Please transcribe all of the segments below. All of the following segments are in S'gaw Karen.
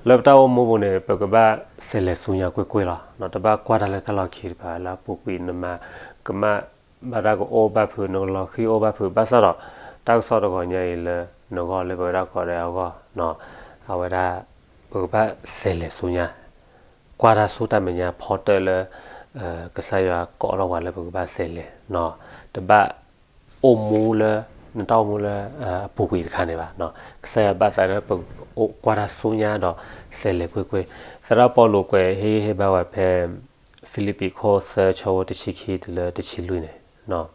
လၢပတၢ်အိၣ်မူပူၤန့ၣ် ပကဘၣ်စဲးလဲၤဆူညါကွ့ၢ်ကွ့ၢ်လီၤ. တဘၣ်ကွၢ်တၢ်လၢတၢ်လီၢ်ခံတဖၣ်လၢအပူၤကွံာ် နမၤကမၣ်ဘၣ်တၢ်ကအိၣ်ဘၣ်ဖုး နကလီၤဃံၤအိၣ်ဘၣ်ဖုးဘၣ်ဆၣ်ဒီး တၢ်ကစီၣ်တဂီၤညါအံၤလၢနဂီၢ်လၢပဝဲဒၣ်ကိးဂၤဒဲးအဂီၢ် အဝဲဒၣ် ပကဘၣ်စဲးလဲၤဆူညါ ကွၢ်တၢ်ဆူတၢ်မဲာ်ညါဖီတၢၣ်လၢ ကစၢ်ယွၤကိးထီၣ်ပှၤလၢပကဘၣ်စဲးလဲၤ တဘၣ်အိၣ်မူလၢ နတၢ်အိၣ်မူလၢအပူၤကွံာ်တခါန့ၣ်ဘၣ်. ကစၢ်ယွၤဘၣ်သးလၢပကအိၣ်ကွၢ်တၢ်ဆူညါဒီးစဲးလဲၤကွ့ၢ်ကွ့ၢ်. သရၣ်ပီလူးကွဲးဟ့ၣ်ဂံၢ်ဟ့ၣ်ဘါဝဲဖဲ ဖံလံးပံၤခိၣ်သၢဆၢဖိတဆံခံတုၤလၢတဆံလွံၢ်န့ၣ်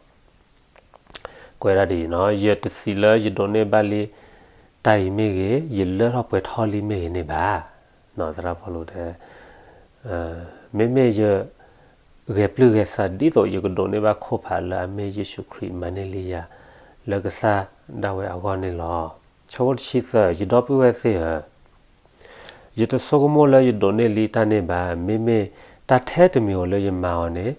ကွဲးဒၣ်ဒ်အံၤ, ယတစံးလၢယဒိးန့ၢ်ဘၣ်လံတၢ်အံၤမ့ၢ်ဂ့ၤ, ယလၢထီၣ်ပှဲၤထီၣ်လံမ့ၢ်ဂ့ၤန့ၣ်ဘၣ်. သရၣ်ပီလူးတဲ, မ့မ့ၢ်ယဂဲၤပျုၢ်ဂဲၤဆးဒ်သိးယကဒိးန့ၢ်ဘၣ်ခိၣ်ဖးလၢအမ့ၢ်ယ့ၣ်ၡူးခရံာ်မၤန့ၢ်လံယၤ လၢကစၢ်ဒၣ်ဝဲအဂီၢ်န့ၣ်လီၤ. ဆၢဖိတဆံသၢ, ယဒီပုၢ်ဝဲၢ်သ့ၣ်ဧၢ, ယတဆိကမိၣ်လၢယဒိးန့ၢ်လံတၢ်န့ၣ်ဘၣ်. မ့မ့ၢ်တၢ်ထဲတမံၤဧိၤလၢယမၤအီၤန့ၣ်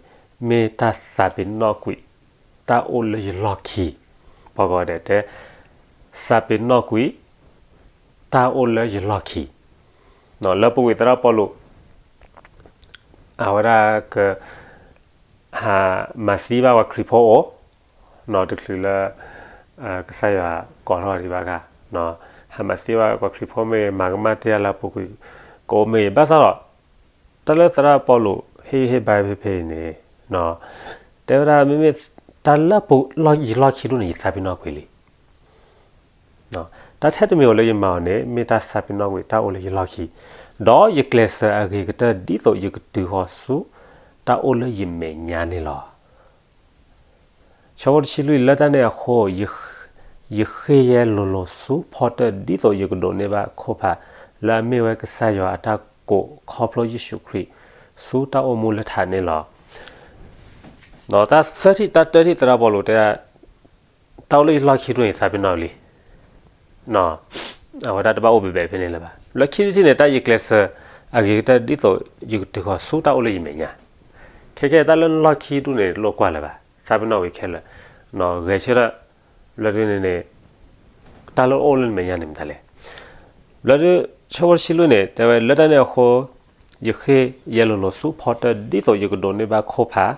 မ့ၢ်တၢ်သးပ့ၤနီၣ်ကွံာ် တၢ်အိၣ်လၢယလီၢ်ခံ, ပှၤကိးဂၤဒဲးတဲ, သးပ့ၤနီၣ်ကွံာ် တၢ်အိၣ်လၢယလီၢ်ခံ, လၢပူၤကွံာ်သရၣ်ပီလူး အဝဲဒၣ်က ဟးမၤသံဘၣ်ပှၤခရံာ်ဖိအိၣ်, တချုးလၢ ကစၢ်ယွၤကိးထီၣ်ဒံးဘၣ်ဂၤ, ဟးမၤသံဘၣ်ပှၤခရံာ်ဖိမ့ၢ်ဂ့ၤ မၤကမၣ်တ့ၢ်လၢအပူၤကွံာ်ကအိၣ်မ့ၢ်ဂ့ၤ, ဘၣ်ဆၣ်ဒီး တၢ်လၢသရၣ်ပီလူးဟ့ၣ်ဂံၢ်ဟ့ၣ်ဘါဖဲဖဲအံၤန့ၣ် တဲဝဲဒၣ် မ့မ့ၢ်တၢ်လၢယလီၢ်ခံဒိၣ်န့ၣ် ယသးပ့ၤနီၣ်ကွံာ်လံ. တၢ်ထဲတမံၤဧိၤလၢယမၤအီၤန့ၣ် မ့ၢ်တၢ်သးပ့ၤနီၣ်ကွံာ်တၢ်အိၣ်လၢယလီၢ်ခံ, ဒီးယကျဲးစၢးအဂ့ၤကတၢၢ်ဒ်သိးယကတုၤဃီၤဆူ တၢ်အိၣ်လၢယမဲာ်ညါန့ၣ်လီၤ. ဆၢဖိတဆံလွံၢ်, လၢတၢ်န့ၣ်အဃိ ယဃ့ယဲလိၤလိၤဆူဖီတၢၣ်ဒ်သိးယကဒိးန့ၢ်ဘၣ်ခိၣ်ဖး လၢအမ့ၢ်ဝဲကစၢ်ယွၤအတၢ်ကိးခီဖျိယ့ၣ်ၡူးခရံာ် ဆူတၢ်အိၣ်မူလၢထးန့ၣ်လီၤ. ဒီးတၢ်သၢထံၣ်တၢ်တၢထံၣ်သရၣ်ပီလူးတဲ တၢ်အိၣ်လၢယလီၢ်ခံဒိၣ်န့ၣ် သးပ့ၤနီၣ်လံ. အဝဲဒၣ်တဘၣ်အိၣ်ဘဲဘဲဖဲန့ၣ်လၢၤဘၣ်. လၢခံတထံၣ်န့ၣ် တၢ်ယကျဲးစၢးအဂ့ၤကတၢၢ်ဒ်သိးယကတုၤဃီၤဆူတၢ်အိၣ်လၢယမဲာ်ညါ, ခဲခဲတၢ်လၢလီၢ်ခံဒိၣ်န့ၣ် တလိၣ်ကွၢ်လၢၤဘၣ်, သးပ့ၤနီၣ်ဝံၤခဲလၢာ်, ဂဲၤဆၢထၢၣ် ဘျီဒုန့ၣ်န့ၣ် တၢ်လၢအိၣ်လၢနမဲာ်ညါန့ၣ်မတၤလဲၣ်. ဘျီဒု ဆၢဖိတဆံလွံၢ်န့ၣ် တဲဝဲ လၢတၢ်န့ၣ်အဃိ ယဃ့ယဲလိၤလိၤဆူဖီတၢၣ်ဒ်သိးယကဒိးန့ၢ်ဘၣ်ခိၣ်ဖး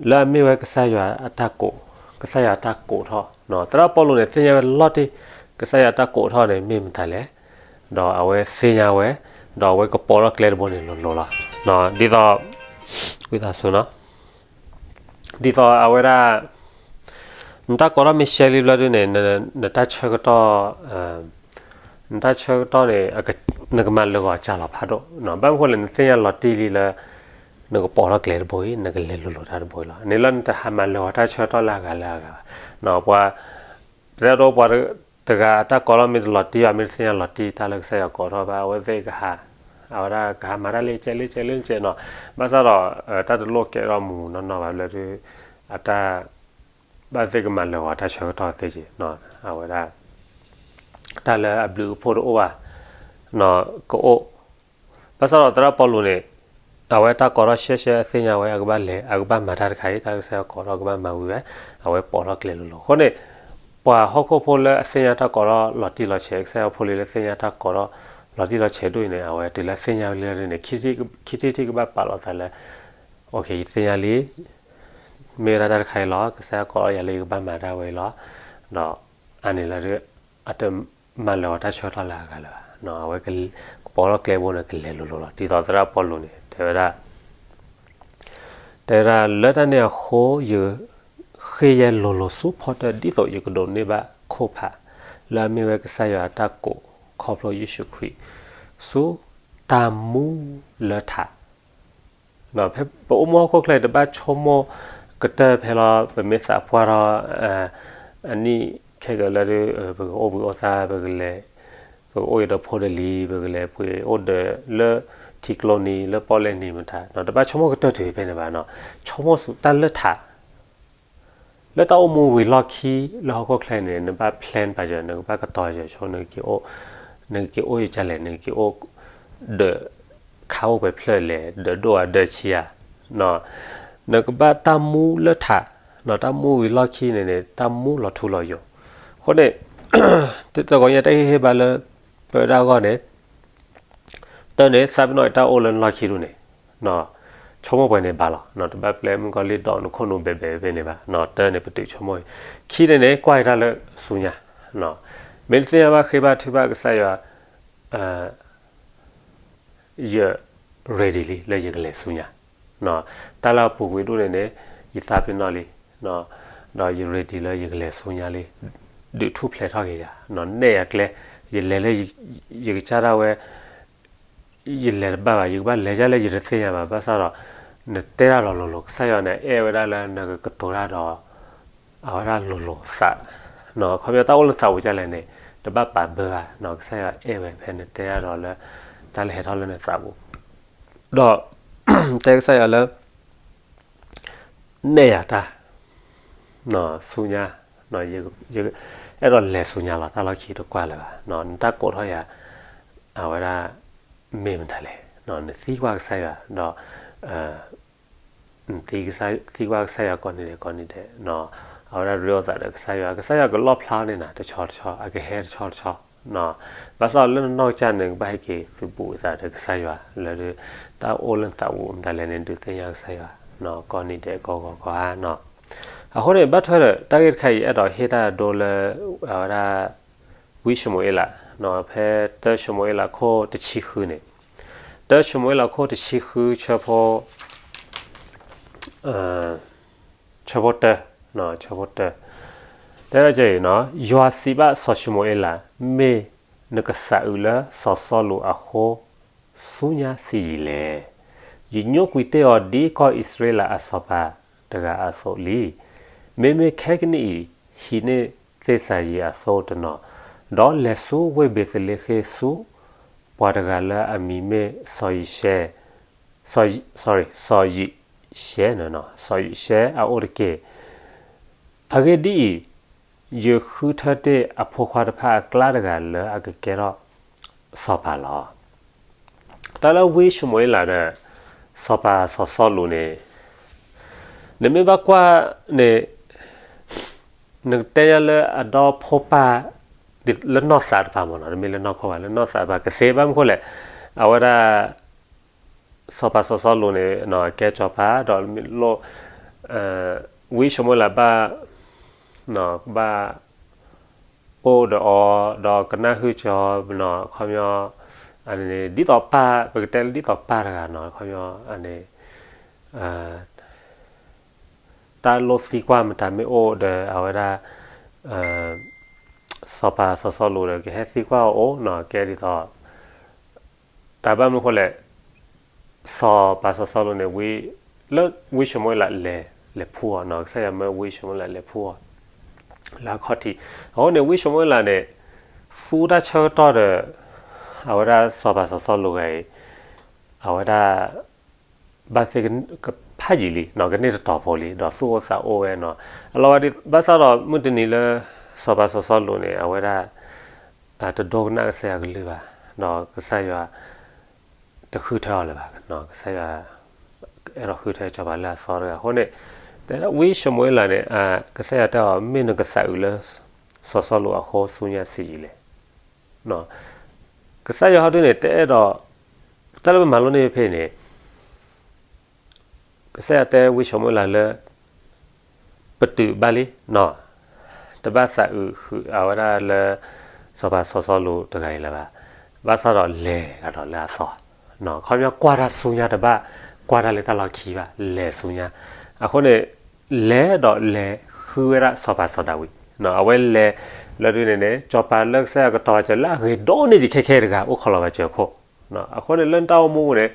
လၢအမ့ၢ်ဝဲကစၢ်ယွၤအတၢ်ကိး, ကစၢ်ယွၤအတၢ်ကိးထီၣ်, သရၣ်ပီလူးန့ၣ် သ့ၣ်ညါဝဲလီၤတံၢ် ကစၢ်ယွၤအတၢ်ကိးထီၣ်န့ၣ် မ့ၢ်မတၤလဲၣ်, ဒီးအဝဲသ့ၣ်ညါဝဲ, ဒီးအဝဲကပိာ်ထီၣ်ကျဲတဘိန့ၣ်လိၤလိၤလီၤ. ဒ်သိး ဝံသးစူၤနီၤ ဒ်သိးအဝဲဒၣ် နတၢ်ကိးထီၣ်မ့ၢ်ရှဲလံဘျီဒုန့ၣ် နတၢ်ဆၢကတီၢ် နတၢ်ဆၢကတီၢ်န့ၣ် နကမၤလၢာ်ဂီၤစှၤလီၤဖးဒိၣ်, ဘၣ်မနုၤဃိလဲၣ် နသ့ၣ်ညါလီၤတံၢ်လံလၢ နကပိာ်ထီၣ်ကျဲတဘိအံၤ နကလဲၤလိၤလိၤတၢ်တဘိအံၤလီၤ. န့ၣ်လၢနတဟးမၤလၢာ်ဂီၤတၢ်ဆၢကတီၢ်လၢအဂၤလၢအဂၤဘၣ်. ပှၤ တဲဒိပှၤတဂၤအတၢ်ကိးထီၣ်မ့ၢ်တလီၤတံၢ်ဘၣ် မ့ၢ်တသ့ၣ်ညါလီၤတံၢ်တၢ်လၢကစၢ်ယွၤကိးထီၣ်ဘၣ် အဝဲသ့ၣ်ကဟး, အဝဲဒၣ်ကဟးမၤတၢ်လၢကဲလၢကဲလၢကဲနီၤ, ဘၣ်ဆၣ်ဒီး တၢ်တလိၣ်ကဲထီၣ်မုာ်မုာ်နီၢ်နီၢ်ဘၣ် ဘျီဒု အတၢ် ဘၣ်သ့ၣ်ကမၤလၢာ်ဂီၤတၢ်ဆၢကတီၢ်သ့က့ၤ, အဝဲဒၣ် တၢ်လၢအဘျုးအဖှိၣ်တအိၣ်ဘၣ် ကအိၣ်, ဘၣ်ဆၣ်ဒီးသရၣ်ပီလူးန့ၣ် အဝဲတၢ်ကိးထီၣ်ရှဲရှဲအသ့ၣ်ညါဝဲ အကဘၣ်လဲၤ အကဘၣ်မၤတၢ်တခါအံၤ တၢ်လၢကစၢ်ယွၤကိးထီၣ်ကဘၣ်မၤဝံၤဝဲ, အဝဲပိာ်ထီၣ်ကျဲလိၤလိၤ. အဃိန့ၣ် ပှၤဟီၣ်ခိၣ်ဖိလၢအသ့ၣ်ညါတၢ်ကိးထီၣ်လီၤတံၢ်လီၤဆဲး ကစၢ်ယွၤဖိလံၤလၢသ့ၣ်ညါတၢ်ကိးထီၣ်လီၤတံၢ်လီၤဆဲးဒိၣ်အံၤန့ၣ် အဝဲတုၤလၢသ့ၣ်ညါဝံၤလံန့ၣ် ခံထံၣ်တထံၣ်ကဘၣ်ပာ်လီၤသးလၢ ယသ့ၣ်ညါလံ မ့ၢ်ဝဲဒၣ်တၢ်တခါအံၤလီၤ ကစၢ်ယွၤကိးထီၣ်ယၤလၢယကဘၣ်မၤတၢ်ဝဲအံၤလီၤ. ဒီးအန့ၣ်လၢ အတမၤလၢာ်ဂီၤတၢ်ဆၢကတီၢ်လၢအဂၤလၢၤဘၣ်. အဝဲကပိာ်ထီၣ်ကျဲဘိန့ၣ် ကလဲၤလိၤလိၤလီၤ. ဒ်သိးသရၣ်ပီလူးန့ၣ် တဲဝဲဒၣ် တဲဝဲဒၣ် လၢတၢ်န့ၣ်အဃိ ယဃ့ယဲလိၤလိၤဆူဖီတၢၣ်ဒ်သိးယကဒိးန့ၢ်ဘၣ်ခိၣ်ဖး လၢအမ့ၢ်ဝဲကစၢ်ယွၤအတၢ်ကိးခီဖျိယ့ၣ်ၡူးခရံာ် ဆူတၢ်မူလၢထး ဖဲပအိၣ်မူဟီၣ်ခိၣ်ချၢအံၤ တဘၣ်ဆိကမိၣ်ကတၢၢ်ဖဲလီၤ ပမ့ၢ်သးပှၢ်ထီၣ် အနံၣ်ခဲကလၢာ်ဒီး ပကအိၣ်ဘှံးအိၣ်သါ ပကလဲၤ ပကအိၣ်အံၤဒီးဖိဒီးလံၤ ပကလဲၤပှ့ၤအိၣ်ဒီးလၢထံကျိနံၤ လၢပီၣ်လဲၣ်နံၤမတၤ တဘၣ်ဆိကမိၣ်ကတၢၢ်တုၤဖဲန့ၣ်ဘၣ်နီၤ ဆိကမိၣ်ဆူတၢ်လၢထး လၢတၢ်အိၣ်မူဝံၤလီၢ်ခံလၢဟီၣ်ခိၣ်ချၢန့ၣ် နဘၣ် plan ပာ်စၢၤ နကဘၣ်ကတီၤစၢၤဆိ နကက့ၤအိၣ်ယကလဲၣ် နကက့ၤအိၣ် ဒီးခးအိၣ်ပှဲၤဖျၢၣ်လဲၣ် ဒီးဒိၣ်ဧါဒီးဆံးဧါ နကဘၣ်တၢ်မူလၢထး တၢ်မူဝံၤလီၢ်ခံန့ၣ်န့ၣ် တၢ်မူလီၤထူလီၤယိာ် အဃိန့ၣ် တဂီၤညါတၢ်ဟ့ၣ်ဂံၢ်ဟ့ၣ်ဘါလၢ ပဝဲဒၣ်အဂီၢ်န့ၣ် တၢ်န့ၣ် သးပ့ၤနီၣ်အံၤတၢ်အိၣ်လၢနလီၢ်ခံဒူၣ်န့ၣ် ဆိကမိၣ်ပှဲၤန့ၣ်ဘၣ်လီၤ. တဘၣ်ပျဲမုၣ်ကီၤလံၢ်ဒိးနခိၣ်နူာ်ဘဲဘဲဘဲန့ၣ်ဘၣ်. တၢ်န့ၣ် ပတုာ်ဆိကမိၣ်အံၤ. ခံန့ၣ်န့ၣ် ကွၢ်က့ၤတၢ်လၢဆူညါ, မ့ၢ်နသ့ၣ်ညါဘၣ်ဃ့ဘါထုကဖၣ်ကစၢ်ယွၤ ယ ready လံ လၢယကလဲၤဆူညါ, တၢ်လၢအပူၤကွံာ်ဒူၣ်န့ၣ်န့ၣ် ယသးပ့ၤနီၣ်လံ, ဒီးယ ready လၢယကလဲၤဆူညါလံ, ဒုးထူၣ်ဖျဲးထီၣ်က့ၤယၤ, နဲၣ်ယၤကျဲ, ယလဲၤလၢ ယကစၢ်ဒၣ်ဝဲ, ယလဲၤတဘၣ်ဘၣ်, ယကဘၣ်လဲၤဒ်လဲၣ်ယတသ့ၣ်ညါဘၣ်, ဘၣ်ဆၣ်ဒီး နတဲတၢ်ဒီးလိၤလိၤ, ကစၢ်ယွၤန့ၣ် အဲၣ်ဝဲဒၣ်လၢနကကတိၤတၢ်ဒီး အဝဲဒၣ်လိၤလိၤသး, ခီပညီတၢ်အိၣ်လၢနသးပူၤဒ်လဲၣ်န့ၣ် တဘၣ်ပာ်ဘၢဘၣ်, ကစၢ်ယွၤအဲၣ်ဝဲဖဲနတဲတၢ်ဒီးလၢ တၢ်လၢဟဲထီၣ်လၢနသးပူၤ, ဒီး တဲကစၢ်ယွၤလၢ နဲၣ်ယၤတၢ် ဆူညါ, အဲၣ်ဒိးလဲၤဆူညါလီၤ, တၢ်လီၢ်ခံတကွၢ်လၢၤဘၣ်, နတၢ်ကိးထီၣ်ယၤ အဝဲဒၣ် မ့ၢ်မတၤလဲၣ်, နသံကွၢ်ကစၢ်ယွၤ ဒီး နသံကွၢ်ကစၢ်ယွၤကိးနံၤဒဲးကိးနံၤဒဲး, အဝဲဒၣ်ရ့လိာ်သးဒီးကစၢ်ယွၤ, ကစၢ်ယွၤကလီၣ်ဖျါန့ၢ်နၤတဆီတဆီ, အကဟဲတဆီတဆီ, ဘၣ်ဆၣ်လၢနနီၢ်ကစၢ်န့ၣ် ကဘၣ်ဟဲက့ၤသုးဘူးအသးဒီးကစၢ်ယွၤ, လၢ တၢ်အိၣ်လၢနသးပူၤမတၤလဲၣ်န့ၣ် ဒုးသ့ၣ်ညါကစၢ်ယွၤ ကိးနံၤဒဲးကိးဂီၤကိးဂၤ, အဃိန့ၣ် ဘၣ်ထွဲဒီး တၢ်ဂ့ၢ်တခါအံၤ အဲၣ်ဒိးဟ့ၣ်တၢ်ဒိလၢ အဝဲဒၣ် ဝံၡမူၤအ့လး, ဖဲ တၢ ၡမူၤအ့လးခိၣ်တဆံဃုန့ၣ်, တၢ ၡမူၤအ့လးခိၣ်တဆံဃု ဆၢဖိ ဆၢဖိတၢ, ဆၢဖိတၢ, တဲဒၣ်အံၤ, ယွၤစံးဘၣ်စီၤၡမူၤအ့လး, မ့ၢ်နကသးအုးလၢစီၤစီလူးအဃိ ဆူညါဆံးယံာ်လဲၣ်. ယညိကွံာ်တ့ၢ်အီၤဒ်ကီၢ်အံၣ်စရ့လးအစီၤပၤတဂၤအသိးလံ. မ့မ့ၢ်ခဲကနံၣ်အံၤ ဟံးန့ၢ်သ့ၣ်စၤယံးအသိတနီၤ, ဒီးလဲၤဆူဝ့ၢ်ဘ့းသလ့ဃ့ဆူ ပှၤတဂၤလၢအမံၤမ့ၢ်စီၤယံးရှဲ, စီၤယံးရှဲ, စီၤယံးရှဲအအိၣ်တက့ၢ်. အဂ့ၢ်ဒ်အံၤ, ယဃုထၢတ့ၢ်အဖိခွါတဖၣ်အကျါတဂၤလၢအကကဲထီၣ်စီၤပၤလီၤ. တၢ်လၢဝံၡမူၤအ့လးဒီး စီၤပၤစီၤစီလူးန့ၣ် နမ့ၢ်ဘၣ်ကွၢ်န့ၣ် နကတဲညါလၢအဒီဖိပၢ် လၢနီၢ်သးတပၤမ့ၢ်နီၤ, တမ့ၢ်လၢနီၢ်ခိဘၣ်, လၢနီၢ်သးတပၤ ကသ့ဘၣ်မနုၤဃိလဲၣ်, အဝဲဒၣ် စီၤပၤစီၤစီလူးန့ၣ် ကဲစီၤပၤဒီး မ့ၢ်လိၣ် ဝံၡမူၤအ့လးဘၣ် ဘၣ် အိၣ်ဒီးအီၤ ဒီးကနၣ်ဟုၣ်ကၠီ ခီပညီ ဒ်သိးပၢ် ပကတဲလၢဒ်သိးပၢ်တဂၤနီၤ, ခီပညီ တၢ်လိၣ်သံကွၢ်မတၤမ့ၢ်အိၣ်ဒီး အဝဲဒၣ် စီၤပၤစီၤစီလူးဒီး ကဟဲသံကွၢ်အီၤအိၣ်နီၤ, ကဲဒ်သိး တၢ်ဘၣ်မနုၤဃိလဲၣ်, စီၤပၤစီၤစီလူးန့ၣ် လၢဝံၡမူၤအ့လးလဲၤ လဲၤဖှူအီၤနီၤ, ကစၢ်ယွၤမၢဝံၡမူၤအ့လးလဲၤဖှူအီၤ လၢအခီၣ်ထံး, အဃိန့ၣ် ဝံၡမူၤအ့လးန့ၣ် သူတၢ်ဆၢကတီၢ်ဒီး အဝဲဒၣ်စီၤပၤစီၤစီလူးဂၤအံၤ အဝဲဒၣ် ဘၣ်သ့ၣ်ကဖးယံာ်လံနီၤ, ကန့ၢ်တတီၤဖိလံ, ဒီးသူၣ်အိၣ်သးအိၣ်ဝဲနီၤ, အလီၤဝဲဒ် ဘၣ်ဆၣ်ဒီးမုၢ်တနံၤလၢ စီၤပၤစီၤစီလူးန့ၣ် အဝဲဒၣ် တဒိကနၣ်ကစၢ်ယွၤကလုၢ်ဘၣ်, ဒီးကစၢ်ယွၤ တဃုထၢအီၤလၢၤဘၣ်, ကစၢ်ယွၤ အဲၣ်ဒိးဃုထၢစီၤပၤလၢအသီတဂၤအဃိန့ၣ်, တဲဝံၡမူၤအ့လးန့ၣ် ကစၢ်ယွၤတဲအီၤ မ့ၢ်နကသးအုးလၢ စီၤစီလူးအဃိ ဆူညါဆံးယံာ်လဲၣ်. ကစၢ်ယွၤဟီဒုန့ၣ် တအဲၣ်ဒိး တၢ်လၢပမၤလိန့ၢ်ဖဲန့ၣ် ကစၢ်ယွၤတဲဝံၡမူၤအ့လးလၢ ပတုာ်ဘၣ်လံ, တဘၣ်သးအုးဃုာ်အဝဲဒၣ်လၢ စီၤပၤစီၤစီလူးတဂၤအံၤလၢၤဘၣ်, ဘၣ်ဆၣ်ဒီးလဲၤအဒီးလၢအသီ, ခီပညီကွၢ်တၢ်ဆူညါတဘၣ်, ကွၢ်တၢ်လၢတၢ်လီၢ်ခံဘၣ်, လဲၤဆူညါ, အဃိန့ၣ် လဲၤဒီးလဲၤဃုဝဲဒၣ်စီၤပၤစီၤဒၤဝံး, အဝဲလဲၤလၢဒုန့ၣ်န့ၣ် စီၤပၤလၢကစၢ်ယွၤကတီၤဘၣ်စၢၤလၢအဂ့ၤဒိၣ်န့ၢ်ဒံးခဲခဲတဂၤ အိၣ်ခိးလီၤဘၣ်စၢၤအခိၣ်, အဃိန့ၣ်လၢနတၢ်အိၣ်မူပူၤန့ၣ်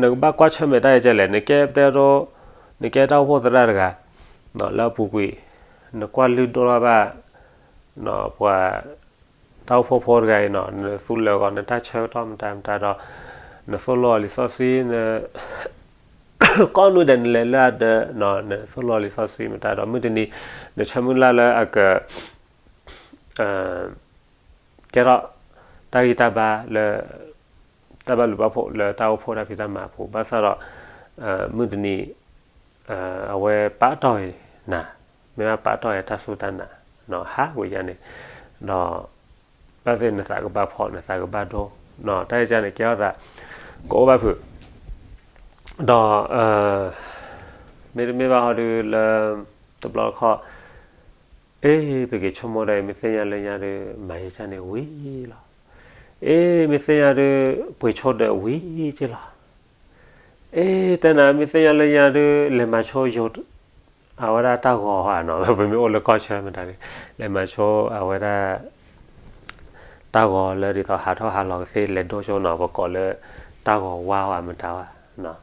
နကဘၣ်ကွၢ်ဆၢၣ်မဲာ်တၢ်အံၤဒ်လဲၣ်, နကဲတဲဒိ, နကဲတၢ်အိၣ်ဖှိၣ်သရၣ်တဂၤ လၢအပူၤကွံာ် နကွၢ်လုၢ်ဒိၣ်ထီၣ်ဘၣ် ပှၤ တၢ်အိၣ်ဖှိၣ်ဖိတဂၤအံၤနီၤ, နသူၣ်လၢာ်ဂီၤနတၢ်ဆၢကတီၢ်မတၤမတၤဒီး နသိၣ်လိအီၤလံာ်စီဆှံ, ကိးနွံဒဲးနလဲၤလၢအဒၢး, နသိၣ်လိအီၤလံာ်စီဆှံမတၤဒီး မုၢ်တနံၤ နဆၢမုၢ်လၢ်လၢအက ကဲထီၣ် တၢ်ဂံၢ်တၢ်ဘါလၢ တၢ်ဘၣ်လူၤဘၣ်ဖှိၣ်လၢတၢ်အိၣ်ဖှိၣ်တၢ်ဖံးတၢ်မၤအပူၤ, ဘၣ်ဆၣ်ဒီး မုၢ်တနံၤ အဝဲပာ်တီၢ်နၤ, မ့ၢ်ဘၣ်ပာ်တီၢ်တၢ်စူၢ်တၢ်နာ်, ဟးဝဲယၤန့ၣ်, ဒီး ဘၣ်သ့ၣ်နသးကဘၣ်ဖှီၣ် နသးကဘၣ်ဒိ တၢ်ဟ့ၣ်ကၢန့ၣ် ကဲထီၣ်သး ကအိၣ်ဘၣ်ဖုး, ဒီး မ့တမ့ၢ်ဘၣ်ဟီဒုးလၢ တဘျီတခီၣ် အ့ ပက့ၤဆိကမိၣ်ဒီး မ့ၢ်သ့ၣ်ညါလၢညါဒုး မၤယကၢန့ၣ်ဝံၤလီၤ. အ့ မ့ၢ်သ့ၣ်ညါဒုး ပှ့ၤဆိဒၢးဝံၤက့လီၤ. အ့ တဲနၤ မ့ၢ်သ့ၣ်ညါလၢညါဒုး လဲၤမၤဆိယိၤ အဝဲဒၣ်တၢ်ဂီၤဧါနီၤ, ပမ့ၢ်အိၣ်လၢကီၢ်ဆၢမတၤန့ၣ် လဲၤမၤဆိအဝဲဒၣ် တၢ်ဂီၤလၢဒ်သိးဟးထီၣ်ဟးလီၤကသ့ လဲၤဒိဆိနီၤ ပကိးလၢ တၢ်ဂီၤဝါဧါမတၤဧါ.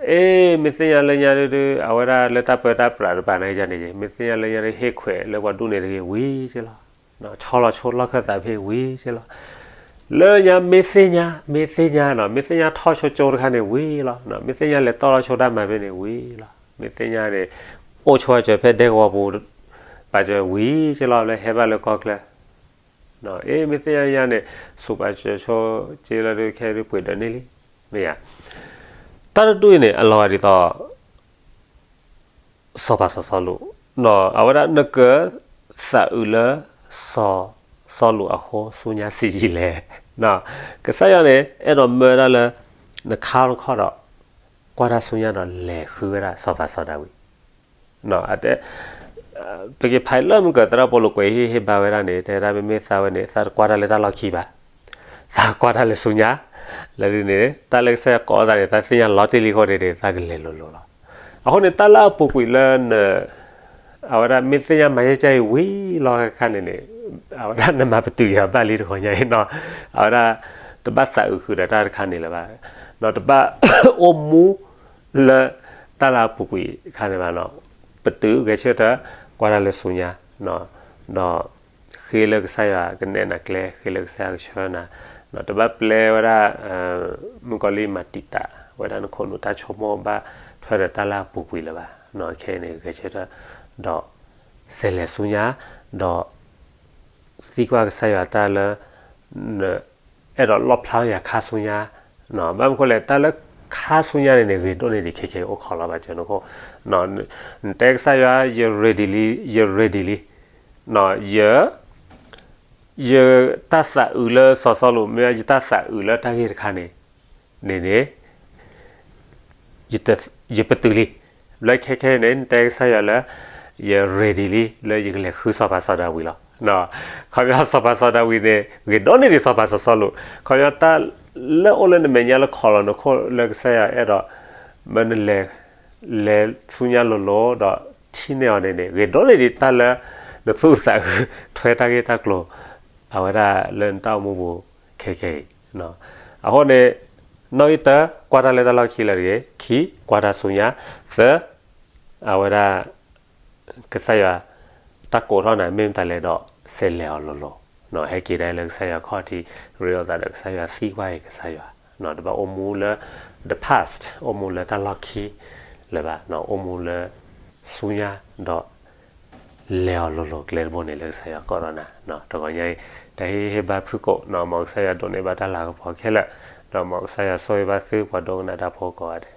အ့ မ့ၢ်သ့ၣ်ညါလၢညါဒုး အဝဲဒၣ်လၢတၢ်ပၢတၢ်ပြးတပၤန့ၣ်ယန့ၣ် မ့ၢ်သ့ၣ်ညါလၢညါဒုး ဟ့ၣ်ခွဲးလၢပှၤဒူၣ်န့ၣ်တဂ့ၤဝံၤက့လီၤ. ဆီလီၤဆိလီၢ်ခၢၣ်သးဖဲဝံၤက့လီၤ. လၢညါမ့ၢ်သ့ၣ်ညါ မ့ၢ်သ့ၣ်ညါနီၤ မ့ၢ်သ့ၣ်ညါထီၣ်ဆိကၠိတခါန့ၣ်ဝံၤလီၤ. မ့ၢ်သ့ၣ်ညါလဲၤတီၢ်လီၤဆိတၢ်မၤဖဲန့ၣ်ဝံၤလီၤ. မ့ၢ်သ့ၣ်ညါန့ၣ် အိၣ်ဆိအစၢၤဖဲဒဲကဝီၤပူၤ ပာ်စၢၤဝံၤက့လီၤ လၢဟဲဘၣ်လၢကီၢ်ချၢ အ့ မ့ၢ်သ့ၣ်ညါညါန့ၣ် စူးပာ်စၢၤဆိက့လီၤဒုး ခဲဒုးပှ့ၤဒၢးန့ၢ်လံ. မ့ၢ်ယါ တၢ်တဒူၣ်အံၤန့ၣ် အလီၤဂာ်ဒ်သိး စီၤပၤစီၤစီလူး, အဝဲဒၣ်နကသးအုးလၢ စီၤစီလူးအဃိ ဆူညါဆံးယံာ်လဲၣ်. ကစၢ်ယွၤန့ၣ် အဲၣ်ဒိးမၢဒၣ်လၢ နခါတခီဒီး ကွၢ်တၢ်ဆူညါဒီးလဲၤဃုဝဲဒၣ်စီၤပၤစီၤဒၤဝံး ပကဖးလၢမုၢ်ကၢၤ သရၣ်ပီလူးကွဲးဟ့ၣ်ဟ့ၣ်ဘါဝဲဒၣ်န့ၣ် တဲဒၣ်မ့မ့ၢ်သးဝဲန့ၣ် သးတကွၢ်တၢ်လၢတၢ်လီၢ်ခံဘၣ်, သးကွၢ်တၢ်လၢဆူညါ, လၢဒ်န့ၣ် တၢ်လၢကစၢ်ယွၤကိးအသးန့ၣ် သးသ့ၣ်ညါလီၤတံၢ်လံအဃိန့ၣ် သးကလဲၤလိၤလိၤလီၤ. အဃိန့ၣ် တၢ်လၢအပူၤကွံာ်လၢန အဝဲဒၣ်မ့ၢ်သ့ၣ်ညါမၤယဲၢ်ကၢအံၤဝံၤလီၤခါန့ၣ်န့ၣ် အဝဲဒၣ်နမၤပတုာ်ယၤဘၣ်လံတဂီၤညါအံၤနီၤ, အဝဲဒၣ် တဘၣ်သးအုးဃုာ်ဒီးတၢ်တခါန့ၣ်လၢၤဘၣ်, ဒီးတဘၣ်အိၣ်မူလၢ တၢ်လၢအပူၤကွံာ်ခါန့ၣ်ဘၣ်နီၤ, ပတုာ်ဂဲၤဆၢထၢၣ် ကွၢ်တၢ်လၢဆူညါ ဒီး ဃ့လၢကစၢ်ယွၤကနဲၣ်နၤကျဲ ဃ့လၢကစၢ်ယွၤကဆှၢနၤ, တဘၣ်ပျဲဝဲဒၣ် မုၣ်ကီၤလံၢ်မၤတံာ်တာ်ဝဲဒၣ်နခိၣ်နူာ်တၢ်ဆိကမိၣ်ဘၣ်ထွဲဒီးတၢ်လၢအပူၤကွံာ်လၢၤဘၣ်, ခဲအံၤန့ၣ်ဂဲၤဆၢထၢၣ် ဒီး စဲးလဲၤဆူညါ, ဒီး သံကွၢ်ကစၢ်ယွၤတၢ်လၢ အဲၣ်ဒိးလီၣ်ဖျါယၤခါဆူညါ, ဘၣ်မနုၤဃိလဲၣ် တၢ်လၢခါဆူညါန့ၣ်န့ၣ် ဂ့ၤဒိၣ်န့ၢ်ဒံးခဲခဲအိၣ်ခိးလီၤဘၣ်စၢၤနခိၣ်, နတဲကစၢ်ယွၤ ယ ready လံ, ယ ready လံ, ယ ယတၢ်သးအုးလၢစီၤစီလူး မ့ၢ်ယတၢ်သးအုးလၢတၢ်ဂ့ၢ်တခါန့ၣ် န့ၣ်န့ၣ် ယပတုာ်လံ, လၢခဲခဲန့ၣ် နတဲကစၢ်ယွၤလၢ ယ ready လံ လၢယကလဲၤဃုစီၤပၤစီၤဒၤဝံးလီၤ. ခီပညီစီၤပၤစီၤဒၤဝံးန့ၣ် ဂ့ၤဒိၣ်န့ၢ်ဒံးစီၤပၤစီၤစီလူး, ခီပညီတၢ်လၢအိၣ်လၢနမဲာ်ညါလၢခိးလီၤနခိၣ်လၢကစၢ်ယွၤအဲၣ်ဒိး မၢနလဲၤ လဲၤဆူညါလိၤလိၤဒီးထံၣ်န့ၢ်အီၤန့ၣ်န့ၣ် ဂ့ၤဒိၣ်န့ၢ်ဒံးတၢ်လၢ နသူၣ်အုးသးအုး ထွဲတၢ်ဂ့ၢ်တၢ်ကျိၤ အဝဲဒၣ်လၢနတၢ်အိၣ်မူပူၤခဲခဲအံၤ, အဃိန့ၣ် နီၣ်ဂံၢ်တၢ ကွၢ်တၢ်လၢတၢ်လီၢ်ခံလၢတဂ့ၤ, ခံ ကွၢ်တၢ်ဆူညါ, သၢ အဝဲဒၣ် ကစၢ်ယွၤ တၢ်ကိးထီၣ်နၤ မ့ၢ်မတၤလဲၣ်ဒီး စဲးလဲၤအီၤလိၤလိၤ, ဟဲက့ၤဒၣ်လၢကစၢ်ယွၤခီၣ်ထံး ရ့လိာ်သးဒီးကစၢ်ယွၤ သံကွၢ်က့ၤကစၢ်ယွၤ, တဘၣ်အိၣ်မူလၢ the past အိၣ်မူလၢတၢ်လီၢ်ခံလၢၤဘၣ်, အိၣ်မူလၢ ဆူညါဒီး လဲၤအီၤလိၤလိၤကျဲတဘိန့ၣ်လၢကစၢ်ယွၤကိးထီၣ်နၤ, တဂီၤညါအံၤ တၢ်ဟ့ၣ်ဟ့ၣ်ဘါဖုၣ်ကိာ် မ်ကစၢ်ယွၤဒိးန့ၢ်ဘၣ်တၢ်လၤကပီၤခဲလၢာ်, ဒီးမ်ကစၢ်ယွၤဆိၣ်ဂ့ၤဘၣ်သုပှၤဒိကနၣ်တၢ်ဖိကိးဂၤဒဲး.